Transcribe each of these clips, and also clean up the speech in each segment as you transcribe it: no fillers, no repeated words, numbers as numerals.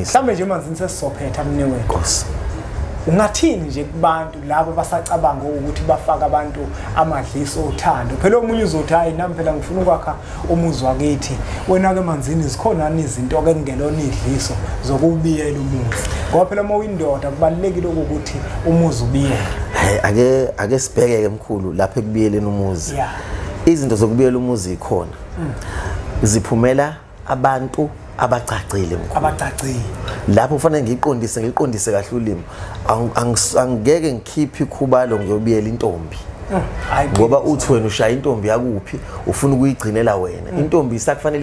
Mhlambe nje Manzini sesizophetha mnewethu. Nkosi. Ungathini nje kubantu labo basacabanga ukuthi bafaka abantu amadliso othando? Phela omunye uzothi hayi nami phela ngifuna ukwakha umuzi wakithi. Wena ke Manzini zikhona izinto ke kungelona idliso zokubiyela umuzi. Ngoba phela uma uyindoda kubalulekile ukuthi umuzi ubiyele. Hey, ake sibheke ke mkhulu lapha ekubiyeleni umuzi. Yeah. Izinto zokubiyela umuzi ikhona. Ziphumela abantu abacacile mkhulu. Abacacile. Lapho kufanele ngiqondise kahle ulimi. Angeke ngikhiphe ikhubalo ngiyobiyela intombi. Ngoba uthi wena ushaya intombi yakuphi ufuna ukuyigcinela wena. Intombi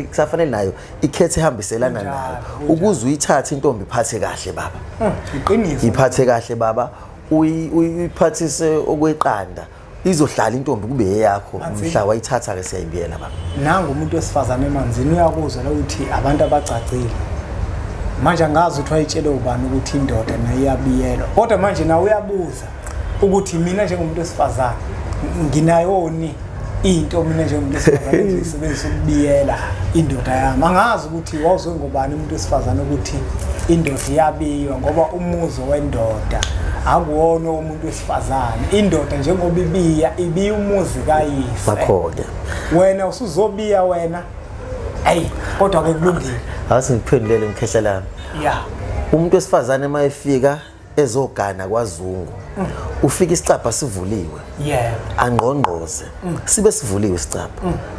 kusafanele nayo ikhethe ihambiselana nayo. Ukuze uyithathe intombi iphathe kahle baba. Iqiniso. Iphathe kahle baba, uyiphathise okweqanda. Izohlala intombi kube eyakho mhla wayithatha ke siyayibiyela baba. Nangu umuntu wesifazane emanzini uyakuzwa la ukuthi abantu abacacile. Manje angazi ukuthi wayitshele ubani ukuthi indoda nayo iyabiyelwa. Kodwa manje nawe uyabuza ukuthi mina njengomuntu wesifazane nginayoni into mina njengomuntu wesifazane engiyisebenzisa ukubiyela indoda yami. Angazi ukuthi wawuzwe ngobani umuntu wesifazane ukuthi indoda iyabiywa ngoba umuzi wendoda akuwona umuntu wesifazane. Indoda njengoba ibiya ibiya umuzi kayise. Bakho-ke. Wena usuzobiya wena. Ayi, kodwa ke kulungile. Awuthi ngiphendulele mkhehla lami. Yeah. Umuntu wesifazane uma efika ezogana kwaZungu, ufika isicabha sivuliwe. Yeah. Angqongqoze. Sibe sivuliwe isicabha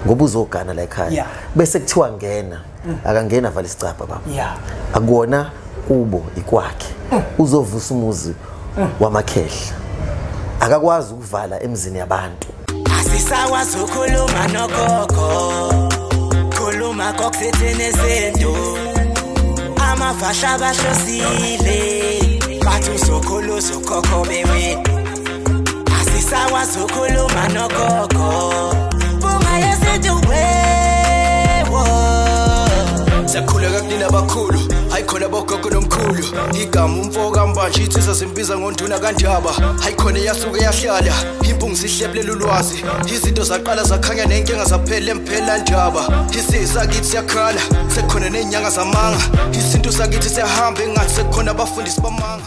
ngoba uzogana la ekhaya. Yeah. Bese kuthiwa ngena. Akangena vala isicabha baba. Yeah. Akuwona kubo ikwakhe. Uzovusa umuzi wamakhehla. Akakwazi ukuvala emzini yabantu. Asisakwazi ukukhuluma nogogo. Khuluma kokuthini izinto. Amavasha bahlosile. Bathi uzokhulu uzokhokho bewe. Asisakwazi ukukhuluma nogogo. Bunga yesintu wewo. Siyakhuleka kunina abakhulu, hayi khona bogogo nomkhulu. Igama umfo kaMbanje insizwa zimbiza ngonduna kaNdaba. Hayi khona iyasuke yahlala, impungu sihlebulela ulwazi. Izinto zaqala zakhanya nenkinga zaphela emphela ndaba. Isizwe sakithi siyakhala, sekukhona nezinyanga zamanga. Isintu sakithi siyahamba engathi sekukhona abafundisi bamanga.